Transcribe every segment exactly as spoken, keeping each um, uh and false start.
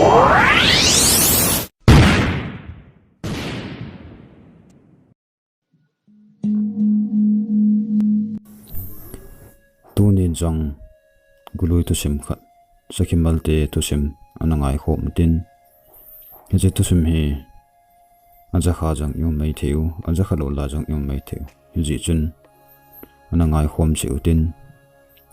Tunin jong Gului thusim khat, Sakhimal te thusim ana ngaikhom tin, hiche thusim hi ajakha jong i um maithei u, ajakha lou lai jong i um maithei u. Hijeh chun ana ngaikhom cheh u tin,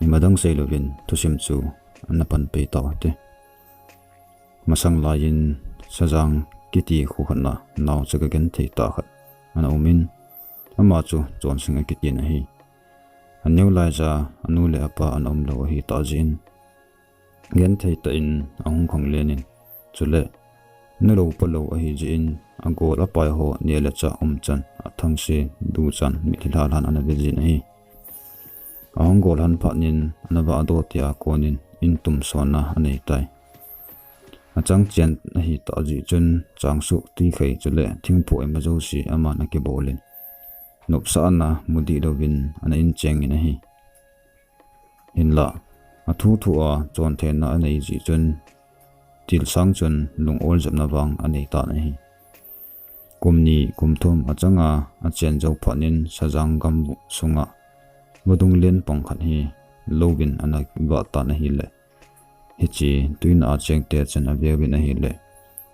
imadang seilouvin thusim chu ana panpeh tau hite. Masang laiyin Sajang kiti kho khat na naocha genthei tah khat ana umin, ama chu Chonsing akitin ahi. Aneo laiya anu le apa ana umlou ahitah jeh in, genthei tah in ahung khanglen in, chule nulou palou ahijeh in, agol apai ho neh le chah umchan, athangse duchan, mitlhi lhalhan ana vejin ahi. Ahung gol lhon phat in, ana vahdoh tia konin in tumsonna aneitai. Achang chen ahitah jeh chun, changsuh, twikhai chule thingphoh ima jouse aman akibolin, nopsahna mudih louvin ana inchengin ahi. Hinlah, athuthua chontheina anei jeh chun, tilsang chun lung-ol jepna vang aneitan ahi. Kum ni, kum thum achanga achen jou phat in Sajang gam sunga vadung len pang khat hi louvin ana vahtan ahile, hiche tuinah a chengte chun aveuvin ahile,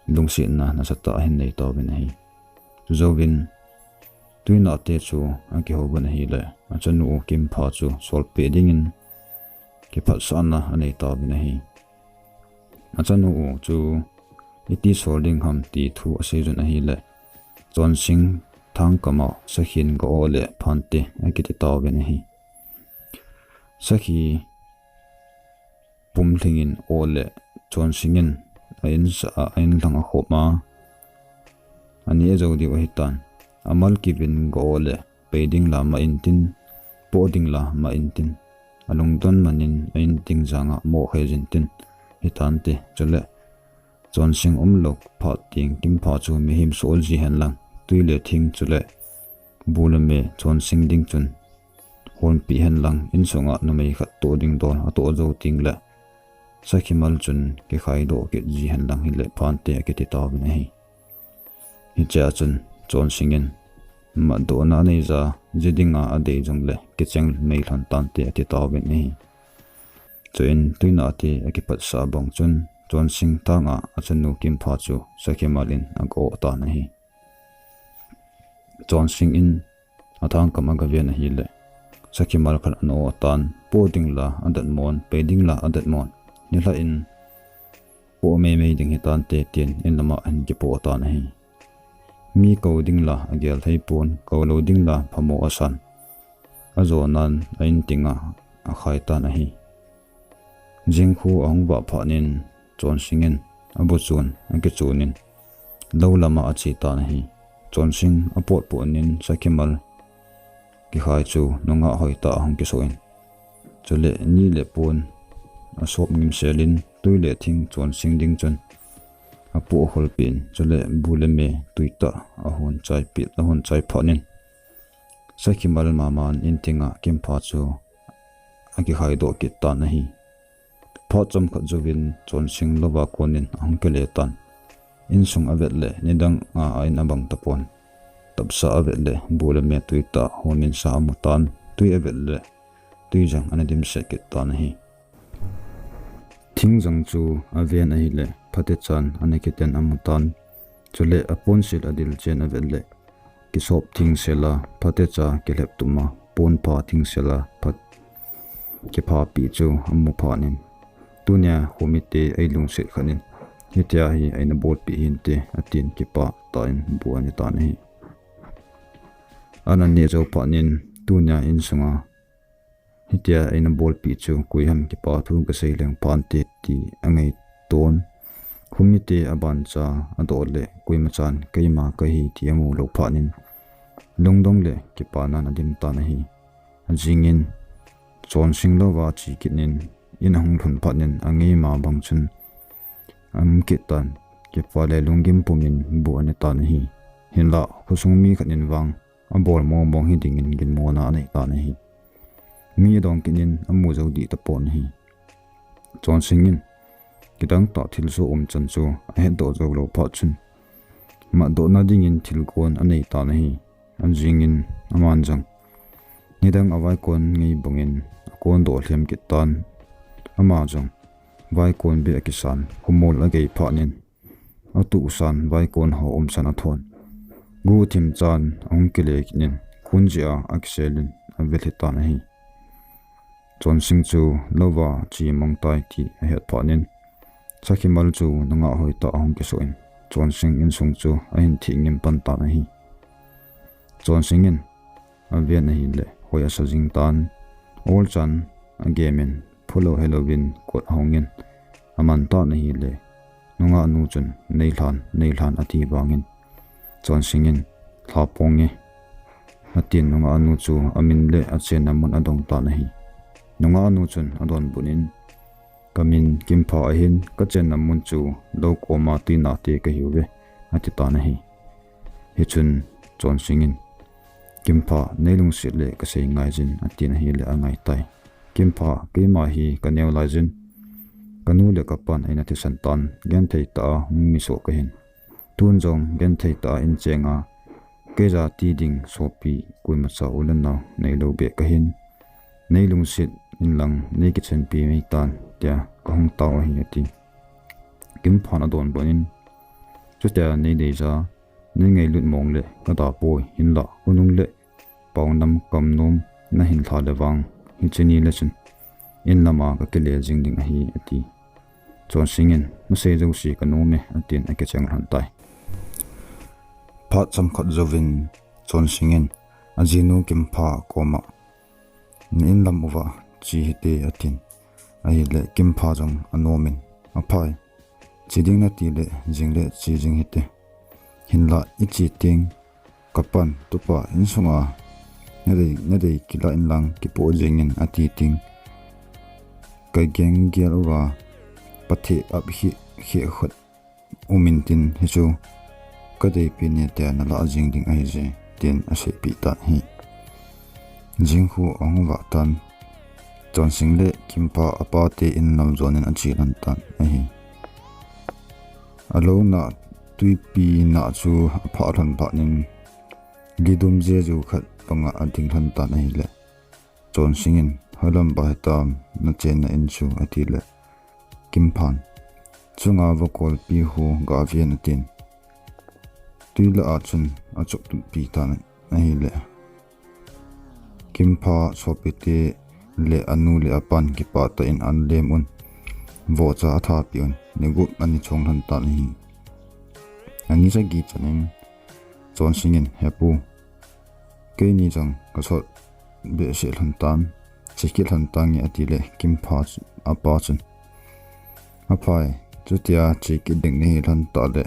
lungsetna nasatah ahin neitauvin ahi. Chujouvin, tuinahte chu akihouvin ahile, achanu u Kimpha chu solpeh dingin kiphatsahna aneitauvin ahi. Achanu u chu iti sol ding ham ti thu aseiyun ahile, Chonsing thangkama sakhin ga-oh le phante akiti tauvin ahi. Sakhi pumlhingin oh le Chonsing in a-insah a, a-inlhang akhop a, aneh jou diu ahitan. Amal kivin ga-oh le pei ding la ma-intin, poh ding la ma-intin, alungdon manin a-in ting janga mohkhei jintin hitante. Chule Chonsing umlou phat teng Kimpha chu mihem sol ji henlang, twi le thing chule bu le me Chonsing ding chun honpeh henlang, insunga numei khat toh ding dol atoh jou tengle Sakhimal chun kikhaidoh kit ji henlang hile phante akiti tauvin ahi. Hichea chun Chonsing in, matdohna aneiya, ji dinga adei jongle kicheng mai lhon tante ati tauvin ahi. Chuin tuinahte akiphatsah bang chun Chonsing thanga achanu Kimpha chu Sakhimal in aga-oh tan ahi. Chonsing in athangkam agaven ahile, Sakhimal khat ana-oh tan, poh ding la adatmon, pei ding la adatmon. Nilhah in poh meimei ding hitante tin in lama ahin kipoh tan ahi. Mi kou ding la agel theipon, kou lou ding la phamo asan. Ajonan a-in tenga akhai tan ahi. Jingkhu ahung vah phat in Chonsing in abuchun akichunin lou lama ache tan ahi. Chonsing apotpot in Sakhimal kikhai chu nungah hoitah ahung kisoh in, chule ni le pon asop ngimsel in twi le thing Chonsing ding chun apoh kholpeh in, chule bu le me twitah ahon chaipeh, ahon chai phat in Sakhimal maman in tenga Kimpha chu akikhaidoh kit tan ahi. Phat chomkhat jouvin Chonsing louva konin ahung kile tan. Insung avet le nidanga a-in abang tapon. Tapsa avet le bu le me twitah hon minsa amu tan. Twi avet le twi jang ana dimset kit tan ahi. Thing jang chu aven ahile phatechan ana kiten amu tan. Chule aponsil adilchen avet le kisop thengsel a, phatecha kilhep tuma, ponpha thengsel a, phat kiphapi chu amu phat in, tunia khomite eilungset khat in hitia hi eina bolpeh hinte, atin kipah tah in bu anetan ahi. Ana neh jou phat in tunia insunga hitia eina bolpeh chu koi ham, kipathu kasei leng phante ti angaiton. Khomite abancha adoh le koimachan keima kahi ti amu lou phat in lungdong le kipanan adim tan ahi. Ajingin Chonsing louva ache kit in in ahung lhun phat in angeima bang chun aum kit tan, kipa le lunggim pumin bu anetan ahi. Hinlah khosung mi khat in vang abol mongmong hidingin ginmona aneitan ahi. Mi adong kit in amu jou dih tapon ahi. Chonsing in kidang tah thilsoh umchan chu ahetdoh jou lou phat chun, matdohna dingin thilgon anei tan ahi. Ajingin aman jong nidang a vaikon ngei bangin akondoh lhem kit tan. Ama jong vaikon beh akisan, humol agei phat in, atuhsan vaikon ho umchan athon, guhthim chan ahung kile kit in, khun jeh a akiselin avelhi tan ahi. Chonsing chu louva chemang tai ti ahet phat in, sakhi mal chu nungah hoitah ahung kisoh in, Chonsing insung chu ahin thih ngim pan tan ahi. Chonsing in aven ahile hoi asa jing tan, olchan agemin, phulou helouvin kot ahongin, aman tan ahile, nungah nu chun, "Neilhan, neilhan," ati vangin, Chonsing in, "Lha ponge," atin, nungah nu chu amin le achenna mun adong tan ahi. Nungah nu chun adonbut in, "Kamin Kimpha ahin, kachenna mun chu lou koma tuinate kahiuve," ati tan ahi. Hichun Chonsing in, "Kimpha, neilungset le kasei ngaijin," atin ahile angai tai. "Kimpha, keima hi kaneo laijin, kanu le kapan eina thisan tan, genthei tah a hung misoh kahin. Tun jong genthei tah a in cheng a, keija ti ding sopi koimacha u le nao neilou beh kahin. Neilungset inlang, neikichenpi mei tan," tia kahung tao ahi, ati. Kimphan adonbut in, "Chutia neideija, neingailut mong le kada poi, hinlah khonung le paonam kamnom nahin lha le vang, hiche ni le chun in lama kakile jing ding ahi," ati. Chonsing in, "Nasei jouse kanom e," atin akicheng lhon tai. Phat chomkhat jouvin Chonsing in ajinu Kimpha koma, "Na in lam uva che hite," atin. Ahile Kimpha jong anom in, "Aphai, che ding nati le jing le che jing hite. Hinlah iche teng kapan tupa insunga nadei, nadei kilah inlang kipoh jengin," ati teng, "Kageng gel uva pathe ap hi, hi khat umin tin, hichu kadeipi ne tia nalah jing ding ahije," tin aseipeh tan ahi. Jingkhu ahung vah tan, Chonsing le Kimpha apate in lam jonin ache lhon tan ahi. Alouna tuipi na chu aphah lhon phat in, lidum jeju khat banga ading lhon tan ahile, Chonsing in, "Hoilam pa hitam nachenna in chu?" atile, Kimphan, "Chunga vakolpi hu gaven," atin. Tui lah a chun achoh tutpi tan ahile, Kimpha sopite le anu le apan kipah tah in alem un, vohcha athapi un, ni gup ani chong lhon tan ahi. Ani sagi chan in Chonsing in, "He pu, keini jong kasot behseh lhon tan, che kit lhon tange," atile Kimpha apa chun, "Aphai, chutia che kit ding nahi lhon tah le,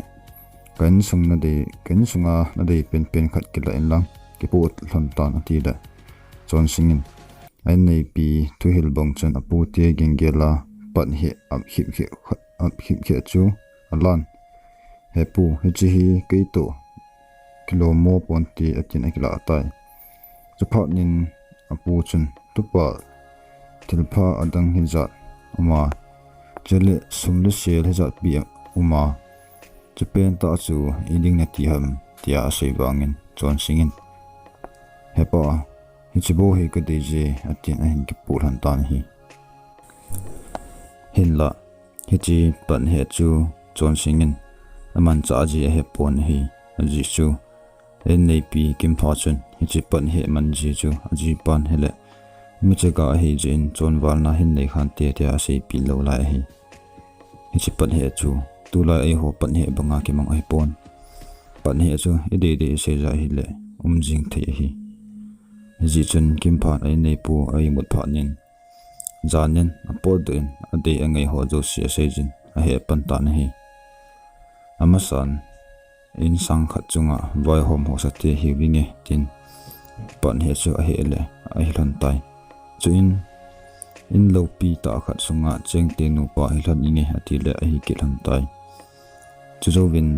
ka insung nadei, ka insunga nadei penpen khat kilah inlang kipoh lhon tan," atile Chonsing in a inneipi thuhil bang chun apute ginggel a pat heh ap hip heh, ap hip heh chu alan, "He pu, hiche hi keitoh kilommo ponte," atin akilah tai. Chuphat in apu chun, "Tupa, thilpha adang hijat uma, chule sum le sel hijat pi uma, chupen tah chu iding nati ham?" tia asei vangin Chonsing in, "He pa, hiche bou hi kadei je," atin ahin kipoh lhon tan ahi. Hinlah, hiche pat heh chu Chonsing in amanchah ji ahepon ahi. Ajeh chu a inneipi Kimpha chun hiche pat heh man ji chu ajipan hile, michaga ahi jeh in chonvalna hin nei khante tia aseipeh lou lai ahi. Hiche pat heh chu tulai eiho pat heh banga kimang ahipon. Pat heh chu idei dei isei ja hile um jing thei ahi. Hijeh chun Kimphan a inneipu a imut phat in, jan in apotdoh in adei angaiho jouse aseijin aheh pan tan ahi. Amasan, insang khat chunga vaihom hosate hiuvinge tin, pat heh chu aheh le ahi lhon tai. Chuin, in loupi tah khat sunga chengte nupa hi lhon inge atile ahi kit lhon tai. Chujouvin,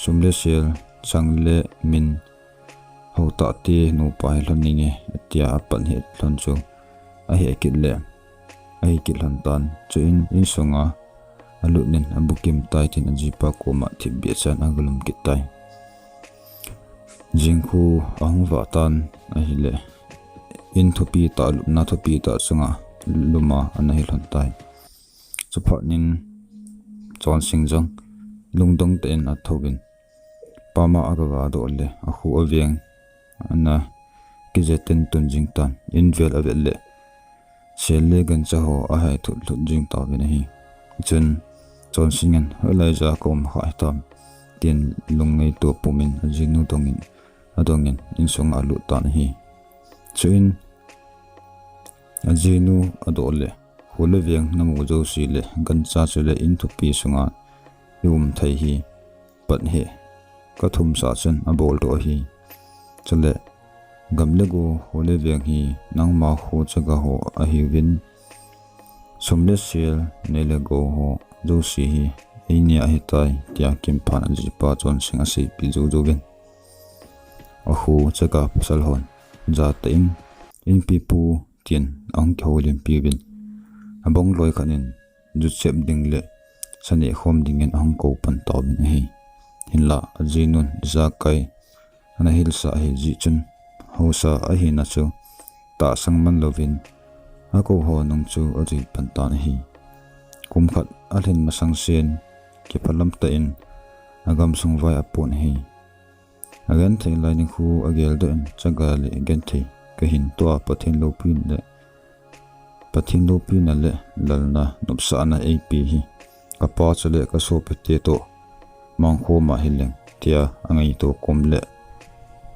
sum le sel, chang le min, hotahte nupa hi lhon inge tia apat heh lhon chu aheh kit le ahi kit lhon tan. Chuin insunga alut in abukim tai tin ajipa koma thipbeh chan agalum kit tai. Jingkhu ahung vah tan ahile, in thupi tah, lupna thupi tah chunga luma ana hil lhon tai. Chuphat in Chonsing jong lungdong tah in athouvin, pama agava doh le, akhu aveng ana kijeten tun jing tan, in vel avet le, sel le gancha ho ahai thut thut jing tauvin ahi. Chun Chonsing in, "Hoilai ja ka um kha hitam?" tin lungngaito pumin ajinu dongin, adongin insunga alut tan ahi. Chuin ajinu adoh le, "Kho le veng namu jouse le gancha chule in thupi sunga i um thei hi pat he, ka thumsah chun abol doh ahi. Chule gam le go, kho le veng hi nangma kho chaga ho ahiuvin, sum le sel, nei le gou ho jouse hi eini ahitai," tia Kimphan ajipa Chonsing aseipeh jou jouvin, akho chaga pasal hon jatah in, "Inpi pu," tin ahung kihoulimpi uvin, abongloi khat in ju chep ding le sa neh khom dingin ahung kou pan tauvin ahi. Hinlah ajinun ijakai ana hilsah ahi jeh chun, haosa ahina chu tahsan man louvin, akou ho nung chu ajui pan tan ahi. Kum khat alhin masang sen, kiphalam tah in agamsung vai apon ahi. Agenthei lai nikho ageldoh in, "Chaga le genthei kahin toh a, Pathen loupina le, Pathen loupina le lalna nopsahna eipe hi kapa chule kasopite toh mangkhom ahileng," tia angaito kom le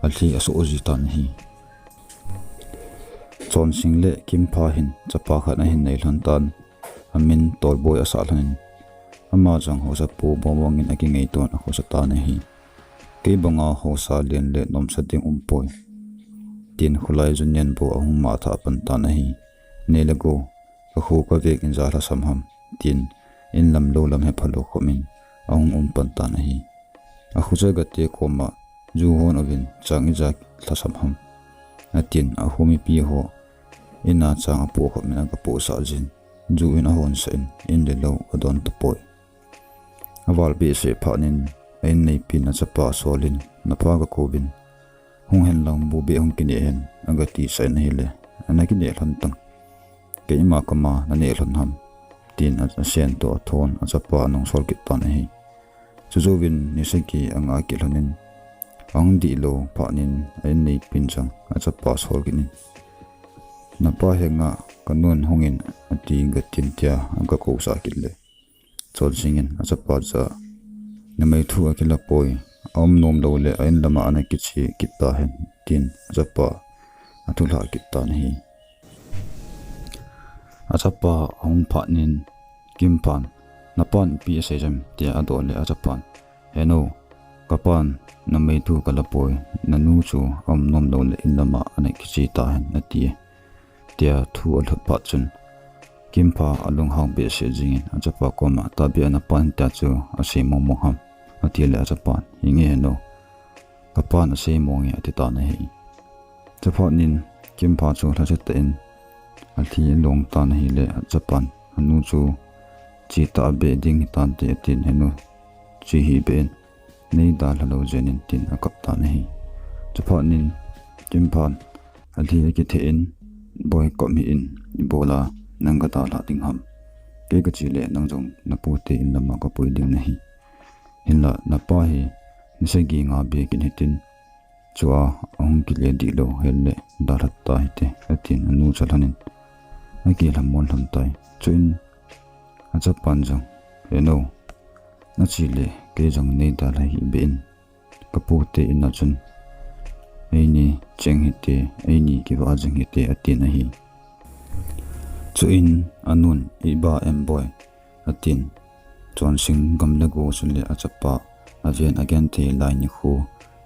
alhi asoh ji tan ahi. Chonsing le Kimpha hin chapa khat ahin nei lhon tan, amin Tolboi asah lhonin, ama jong haosapu mongmong in akingaiton akhosa tan ahi. "Kei banga haosa len le nomsa ding umpoi," tin kholai jun nen bou ahung mangthah pan tan ahi. "Nei le gou, kakho kaveng in ja lhasam ham?" tin inlam loulam hephalou khomin ahung um pan tan ahi. Akho chagate koma, "Ju hon uvin, chang ija lhasam ham?" atin, akho mipi ho ina chang apoh khomin agapohsah jin, ju in ahonsah in, in le lou adon tapoi. Aval behseh phat in a-in neipin achapa asolin, "Napa gakouvin, hung hen lang bu beh hung kineh hen," agatisah in ahile, "Ana kineh lhon tang, keima kama naneh lhon ham?" tin a, asen toh athon achapa anung sol kit tan ahi. Chujouvin ni sagi anga kit lhonin, ahung dihlou phat in a-in neipin jong achapa asol kit in, "Napa henga kanun hungin ati gatin," tia agakousah kit le, Chonsing in achapa jah a, "Numei thu akilapoi, aum nom loule a-in lama ana kiche kit tahen," tin achapa athulhah kit tan ahi. Achapa ahung phat in Kimphan, "Napan ipi asei jem?" tia adoh le achapan, "Henu, kapan numei thu kalapoi, nanu chu aum nom loule in lama ana kiche tahen," ati e, tia thu alhut phat chun, Kimpha alunghang behseh jingin achapa koma, "Tabeh a napan tia chu asei mongmong ham?" ati le achapan, "Hinge henu, kapan asei mong e," ati tan ahi. Chuphat in Kimpha chu lhasetah in alhi along tan ahile, achapan, "Anu chu che tah a beh ding hitante," atin, "Henu, che hih beh in, nei dalha lou jeng in," tin akap tan ahi. Chuphat in Kimphan alhi akitheh in, "Boi, kap hih in, ibola nang gadalha ding ham? Kei kache le nang jong napute in lama kapui ding nahi. Hinlah napa hi ni sagi nga beh kit hitin, chua ahung kile dihlou hel le dalha tahite," atin anu cha lhonin akilhamon lhon tai. Chuin achapan jong, "Henu, nache le kei jong nei dalha hih beh in, kapute in a chun eini cheng hite, eini kivah jing hite," atin ahi. Chuin anun, "Iba em boi?" atin. Chonsing gam le go chule achapa aven agenthei lai nikho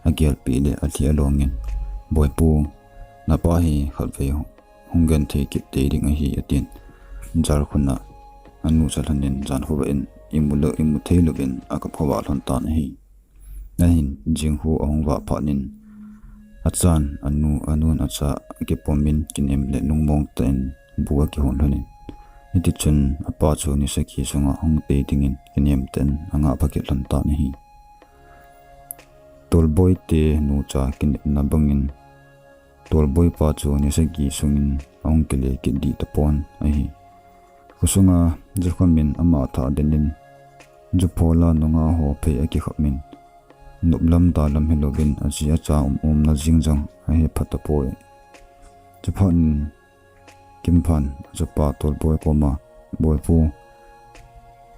agelpeh le alhi alongin, "Boipu, napa hi khatvei hung genthei kit tei ding ahi," atin. Jalkhun a anu cha lhonin jan khovah in, imu lou, imu thei louvin akap khovah lhon tan ahi. Ahin jingkhu ahung vah phat in, achan anu, anun acha akipomin kinem le lungmong tah in bu akihon lhonin, Hiti chun apa chu ni sagi sunga hung tei dingin kinem tah in anga pha kit lhon tan ahi. Tolboi te nucha kinepna bangin Tolboi pa chu ni sagi sungin ahung kile kit ding tapon ahi. Khosunga jukham in ama thah den in, ju phola nunga ho phei akikhap in, nop lam da lam hilouvin aji acha um umna jing jong ahe pha tapoi. Chuphat in Kimphan achapa Tolboi koma, Boipu,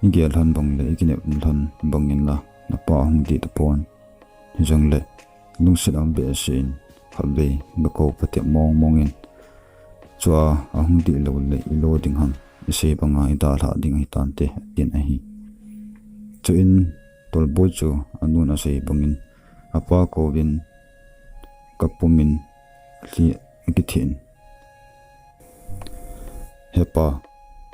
igel lhon bang le ikinep lhon bangin la napa ahung ding tapon. Hijongle lungset a um behseh in khatvei gakou patep mong mong in, chua ahung ding lou le ilo ding ham, isei banga idalhah ding ahitante, atin ahi. Chuin Tolboi chu anun asei bangin apa kouvin kapumin lhi akithin. Hepa,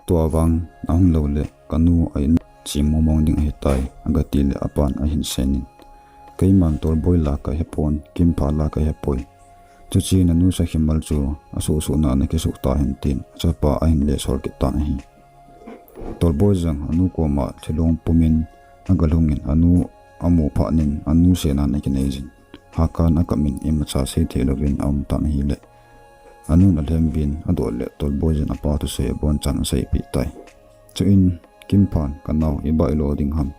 tua vang ahung lou le kanu a in chim mong mong ding ahitai, agati le apan ahin senin, keiman Tolboi la kahepon, Kimpha la kahepoi. Chuche nanu Sakhimal chu asuhsuhna nakisuh tahen, tin achapa ahin lesol kit tan ahi. Tolboi jong anu koma thilong pumin agalhungin anu amu phatnin anu sena ana kineijin, hakan akapmin imacha seithei louvin aum tan ahile, anun alhembin adoh le Tolboi jin apa thusei abonchan aseipeh tai. Chuin Kimphan, kanao, iba ilo ding ham?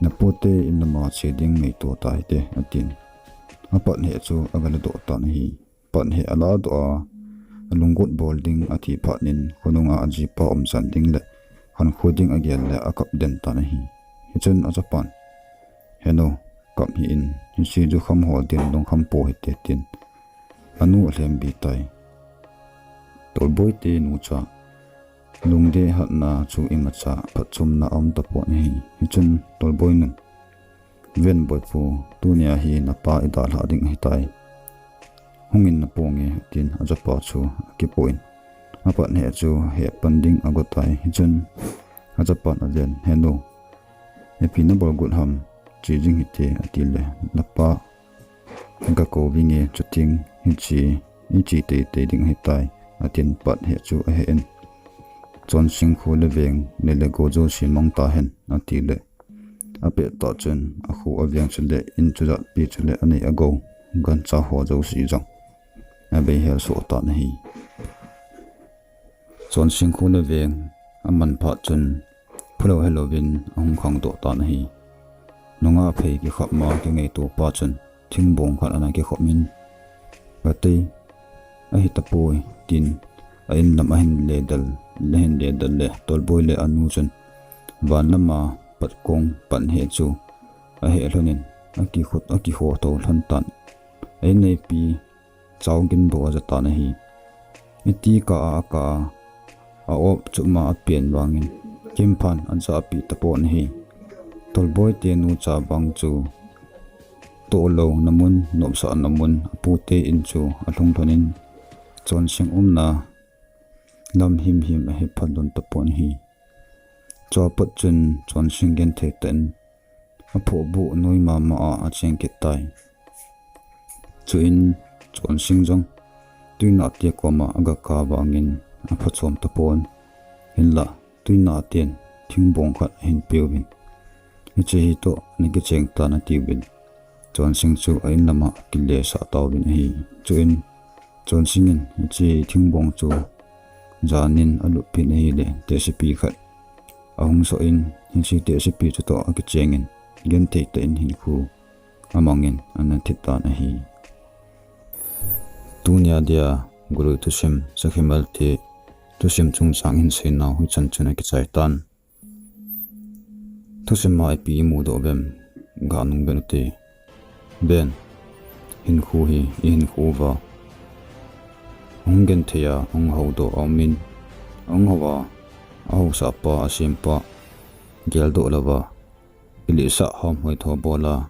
Napute in lama che ding ngaito tahite, atin. Apat heh chu agaladoh tan ahi. Pat heh aladoh a, alunggot bol ding athi phatnin khonunga ajipa umchan ding le khankho ding agel le akap den tan ahi. Hichun achapan, Henu, kap hih in, hiche jukham ho din lungkham po hite, tin anu alhembi tai. Tolboi te nucha, lungdei hatna chu imacha phatchomna aum tapon ahi. Hichun Tolboi nun, Ven Boipu, tunia hi napa idalhah ding ahitai. Hungin naponge, tin achapa chu akipoh in, apat heh chu heh pan ding agotai. Hichun achapan aven, Henu, ipi nabol got ham, che jing hite, atile, Napa gakou vinge, chuteng hiche iche teitei ding ahitai, atin pat heh chu ahe in, Chonsing kho le veng, nei le gou jouse mang tahen, atile, apet tah chun akho aveng chule in chujatpi chule anei agou, gancha ho jouse jong abeihel soh tan ahi. Chonsing kho le veng aman phat chun phulou helouvin ahung khangdoh tan ahi. Nunga phei kikhap ma kingaito pa chun thingbong khat ana kikhop in, Katei ahitapoi, tin a in lam ahin ledal, ahin ledal le Tolboi le anu chun van lama pat kong pat heh chu ahe lhonin akikhut, akikho to lhon tan. A in neipi chao gin bou aja tan ahi. Iti kah a akah a, a-op chupma apen vangin Kimphan ajahpi tapon ahi. Tolboi te nucha vang chu tohlouna mun, nopsahna mun, apute in chu alhung lhonin Chonsing umna lam himhim ahe phalhon tapon ahi. Chua pat chun Chonsing genthei tah in aphohbuh noi mama a acheng kit tai. Chuin Chonsing jong Tuinah te koma agakah vangin aphachom tapon. Hinlah Tuinah ten thingbong khat ahin peuvin, Hiche hi toh nakicheng tan, atiuvin, Chonsing chu a in lama akilesah tauvin ahi. Chuin Chonsing in hiche thingbong chu janin alupin ahile tehsepi khat ahung soh in, hiche tehsepi chutoh akichengin genthei tah in hinkho amangin ana thi tan ahi. Tunia dia Golui thusim, Sakhimalte thusim chungchang hin seinau hichan chun akichai tan. Thusima ipi imudoh uvem, ganung vet ute. Ben, hinkho hi ihinkho uva, hung genthei a hung houdoh aumin, hung hou a, ahousahpa, asempa geldoh louva, kilesah hamhoi tho bola,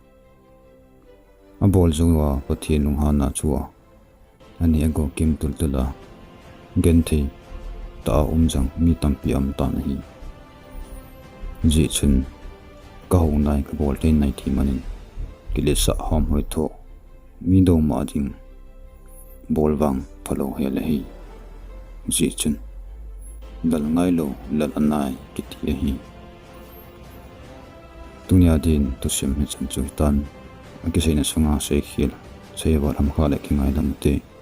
abol jouva Pathen lunghanna chua aneh agou kim tultul a, genthei tah a um jong mi tampi aum tan ahi. Hijeh chun kahou nai, kabol thei nai ti manin kilesah hamhoi tho, mi douma ding bol vang phalou hel ahi. Hijeh chun Lal ngailou lal anai kiti ahi. Tunia din thusim hichan chu hitan, akiseina sunga seikhel, seival hamkha le kingaidam ute.